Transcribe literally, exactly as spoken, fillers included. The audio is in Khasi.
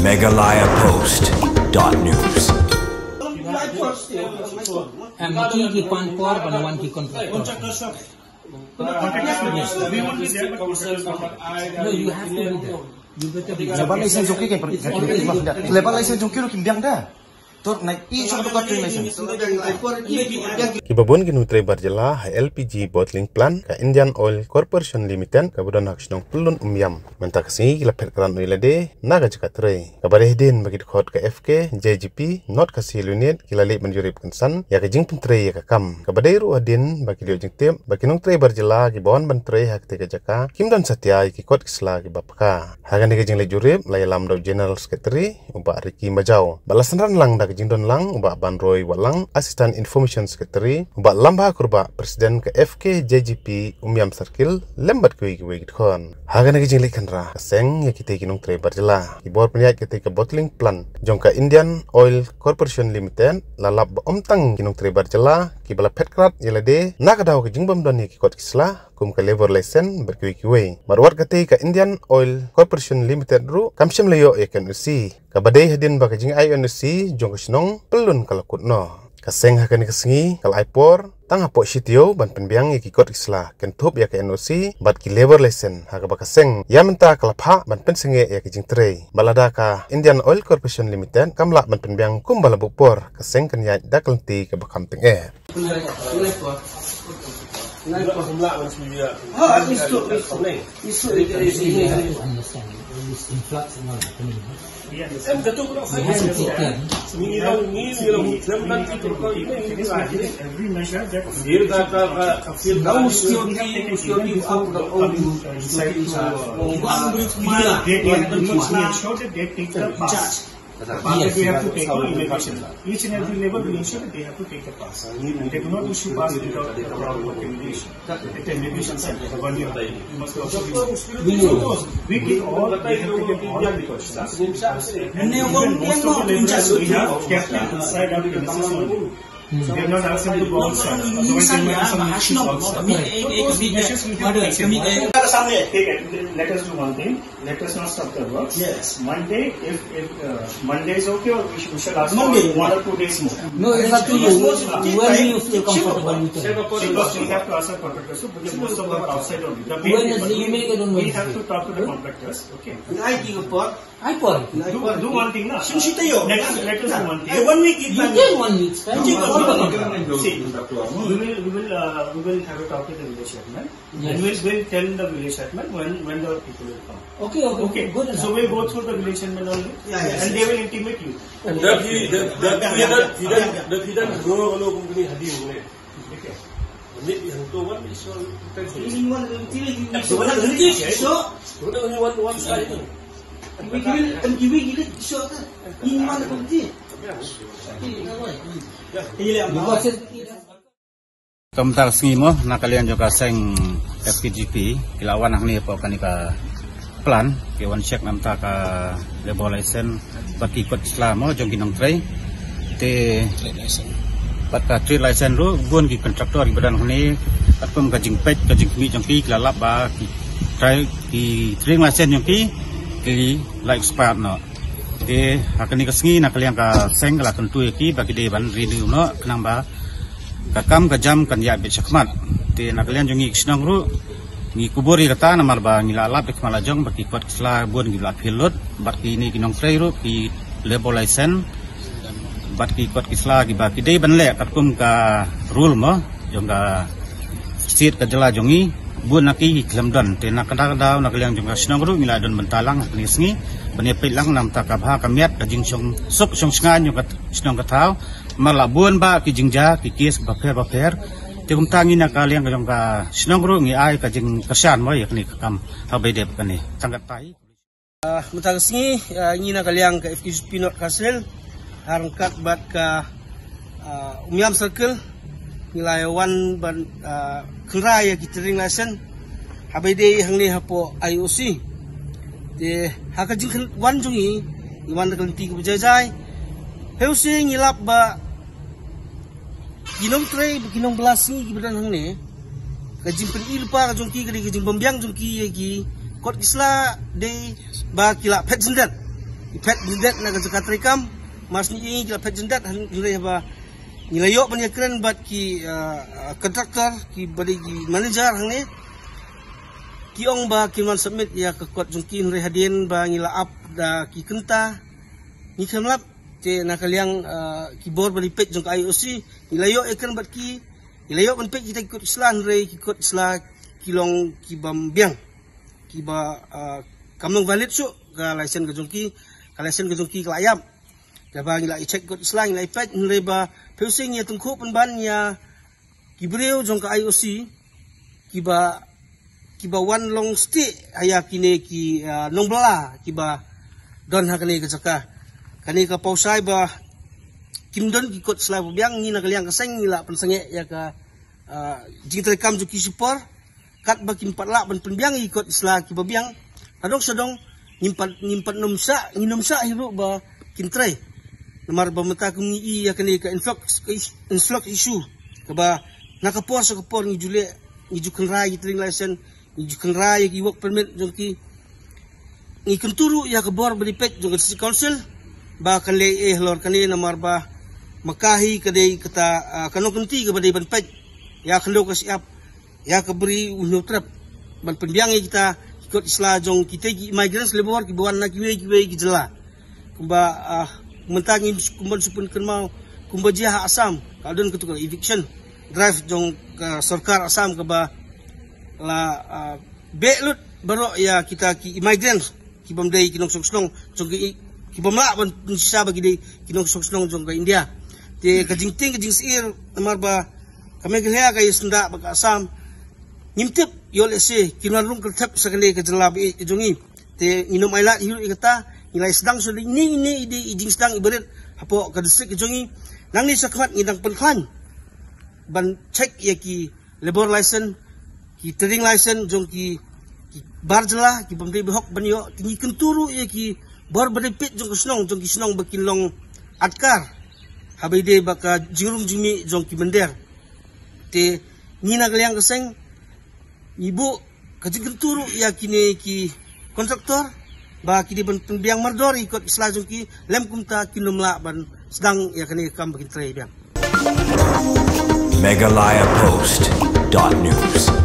Meghalaya Post dot news. Em, ki, ki pan por ban wan ki contractor. Yes. No, you have to be there. You better be there. Labour license jong ki kan per-, kan per-, labour license jong ki ruh kim biang da. Tot na i shong to ka training license. Kiba bun ki nongtrei bar jylla ha L P G bottling plant ka Indian Oil Corporation Limited kaba don ha ka shnong Pyllun Umiam, mynta ka sngi ki la phet krat noh ïa lade na ka jaka trei. Kaba dei hadien ba ki dkhot ka F K J G P North Khasi Hills Unit ki la leit ban jurip kynsan ïa ka jingpyntrei ïa ka kam. Kaba dei ruh hadien ba ki la ïoh jingtip ba ki nongtrei bar jylla kiba wan ban trei ha katei ka jaka kim don satia ïa ki kot ki sla kiba paka. Ha kane ka jingleit jurip la ïalam da u General Secretary u Bah Ricky Majaw. Bad la synran lang da ka jingdon lang u Bah Banroi Watlang, Assistant Information Secretary, u Bah Lambha Kurbah, President ka F K J G P Umiam Circle, lem bad kiwei kiwei ki dkhot. Ha kane ka jingleit khynra ka seng ïa kitei ki nongtrei bar jylla, ki bor pynïaid katei ka bottling plant jong ka Indian Oil Corporation Limited la lap ba ym tang ki nongtrei bar jylla kiba la phet krat ïa lade na ka daw ka jingbym don ïa ki kot ki sla kum ka labour license bad kiwei kiwei. Bad wat katei ka Indian Oil Corporation Limited ruh kam shym la ïoh ïa ka N O C. Kaba dei hadien ba ka jingai N O C jong ka shnong Pyllun ka la kut noh. Ka seng ha kane ka sngi ka la ai por tang hapoh shi taïew ban pynbiang ïa ki kot ki sla kynthup ïa ka N O C bad ki labour license, ha kaba ka seng ïa mynta ka la phah ban pynsangeh ïa ka jingtrei. Bad lada ka Indian Oil Corporation Limited kam lah ban pynbiang kumba la buh por, ka seng kan ïaid da ka lynti kaba kham tyngeh. Every measure that After we have to take the immigration. Each and every labour we ensure that they have to take the pass. And they do not issue pass without the proper documentation. At the immigration center, the one year. You must also be. We know. We give all, we have taken all the questions. And even most of the labourers we have kept inside our premises only. They have not asked them to go outside. Otherwise, they might have some issues outside. Let us do one thing. Let us not stop the works. Yes. Monday, if, if, uh, Monday is okay, or we should, we shall ask for one or two days more. No, it's up to you. When you feel comfortable, you can. Because we have to ask our contractors, so because most of them are outside only. The main people, we have to talk to the contractors, okay? Ai por. Do, do one thing, na. Let us, let us do one thing. You take one week time. See, we will, we will, uh, we will have a talk with the village chairman. Yes. And we'll, we'll tell the village chairman when, when the people will come. Okay, okay, okay. Good enough. So we'll go through the village chairman only. Yeah, yes, and they will intimate you. And that he, that, that he doesn't, he doesn't, that he doesn't grow a company hadin, ne? Okay. Maybe he don't want this one. So, so, so, so, so, Kumta ka sngi mo, na ka liang jong ka seng F K J P, ki la wan hangne hapoh kane ka plant, ki wan check namar ka labour license, bad ki kot sla mo jong ki nongtrei. Te bad ka trade license ruh, bun ki contractor kiba don hangne, katkum ka jingpeit, ka jingkhmih jong ki, ki la lap ba ki trade, ki trading license jong ki, ki la expired noh. Te ha kane ka sngi na ka liang ka seng ka la kyntu ïa ki ba ki dei ban renew noh, khnang ba ka kam ka jam kan ïaid beit shakhmat. Te na ka liang jong ngi ki shnong ruh ngi kubur ïa kata namar ba ngi la lap da khmat la jong ba ki kot ki sla bun ki la phial lut, bad kine ki nongtrei ruh ki labour license bad ki kot ki sla kiba ki dei ban leh katkum ka rule mo jong ka state ka jylla jong ngi, bun na ki ki khlem don. Te na ka daw ka daw na ka liang jong ka shnong ruh ngi la don bynta lang ha kane ka sngi ban ïa peit lang namar ka bha ka miat ka jingsuk shongshngaiñ jong ka shnong ka thaw. Namar la bun ba ki jingjia, ki case bapher bapher. Te kumta ngi na ka liang jong ka shnong ruh ngi ai ka jingkyrshan mo ïa kane ka kam ha ba ïadei bad kane. Tang katei. Ah, mynta ka sngi, ah, ngi na ka liang ka F K J P North Khasi Hills, ha ryngkat bad ka, ah, Umiam Circle, ngi la ïa wan ban, ah, kynra ïa ki trading license ha ba ïadei hangne hapoh I O C. Te ha ka jingwan jong ngi, ngi wan da ka lynti kaba jai jai. Hynrei ngi lap ba ki nongtrei, ki nongbylla sngi kiba don hangne, ka jingpyni lypa ka jong ki, ka dei ka jingbym biang jong ki ïa ki kot ki sla, dei ba ki la phet jyndat. ki phet jingdet na ka jaka treikam. Mar shu ngi ki la phet jingdet, hynrei ba ngi la ïoh ban ïakren bad ki, ah, ah, contractor, ki ba dei ki manager hangne, ki ong ba kin wan submit ïa ka kot jong ki, hynrei hadien ba ngi la ap da ki kynta, ngi khlem lap. Te na ka liang, ah, ki bor ba dei peit jong ka I O C, ngi la ïoh ïakren bad ki, ngi la ïoh ban peit kita ki kot ki sla, hynrei ki kot ki sla ki long ki bym biang, ki ba, ah, kam long valid shuh ka license ka jong ki, ka license ka jong ki ka la ïap. Te ba ngi la ïa check kot ki sla, ngi la ïa peit, hynrei ba phi sngewthuh, ngi ïa tyngkhuh pynban ïa ki briew jong ka I O C, ki ba, ki ba wan long stieh ïa kine ki, ah, nongbylla ki ba don ha kane ka jaka. Kane ka paw shai ba kim don ki kot sla ba biang, ngi na ka liang ka seng ngi la pynsangeh ïa ka, ah, jingtreikam jong ki shipor, katba kim pat lah ban pynbiang ïa ki kot sla ki ba biang. Hadong shadong ngim pat, ngim pat nym shah, ngi nym shah hi ruh ba kin trei. Namar ba mynta kum ngi ïa kane ka influx, influx issue, kaba na ka por sha ka por ngi ju leh, ngi ju kynra ïa ki trading license, ngi ju kynra ïa ki work permit jong ki. Ngi kyntu ruh ïa ka bor ba dei peit jong ka District Council ba kan leh eh halor kane, namar ba ma ka hi ka dei kata, ah, ka nongkynti kaba dei ban peit ïa ka khyndew ka shyiap, ïa ka bri u hynñiew trep, ban pynbiang ïa kita ki kot ki sla jong kita ki migrant labour ki ba wan na kiwei kiwei ki jylla. Kumba, ah, mynta ngin kumba shu pynkynmaw, kumba jia ha Assam, ka don katu ka eviction drive jong ka sorkar Assam kaba la, ah, beh lut baroh ïa kita ki migrant ki bym dei ki nongshong shnong jong ka i-, ki bym lah ban pynshisha ba ki dei ki nongshong shnong jong ka India. Te ka jingtieng ka jingsyier, namar ba ka Meghalaya ka ïa syndah bad ka Assam, ngim tip ïoh lehse kin wan rung kyrthep sha kane ka jylla ba ïeit ka jong ngi. Te ngin ym ailad hi ruh ïa kata, ngi la ïa sdang shuh ine ine i dei i jingsdang i ba rit hapoh ka district ka jong ngi. Nangne shakhmat ngi dang pynkhlaiñ ban check ïa ki labour license, ki trading license jong ki, ki bar jylla ki bym dei ba hok ban ïoh. Te ngi kyntu ruh ïa ki bor ba dei peit jong ka shnong, jong ki shnong ba kin long atkar haba ïadei bad ka jingrung jingmih jong ki mynder. Te ngi na ka liang ka seng ngi buh ka jingkyntu ruh ïa kine ki contractor ba ki dei ban pynbiang mardor ïa ki kot ki sla jong ki, lym kumta kin nym lah ban sdang ïa kane ka kam ba kin trei biang. Meghalaya Post dot news.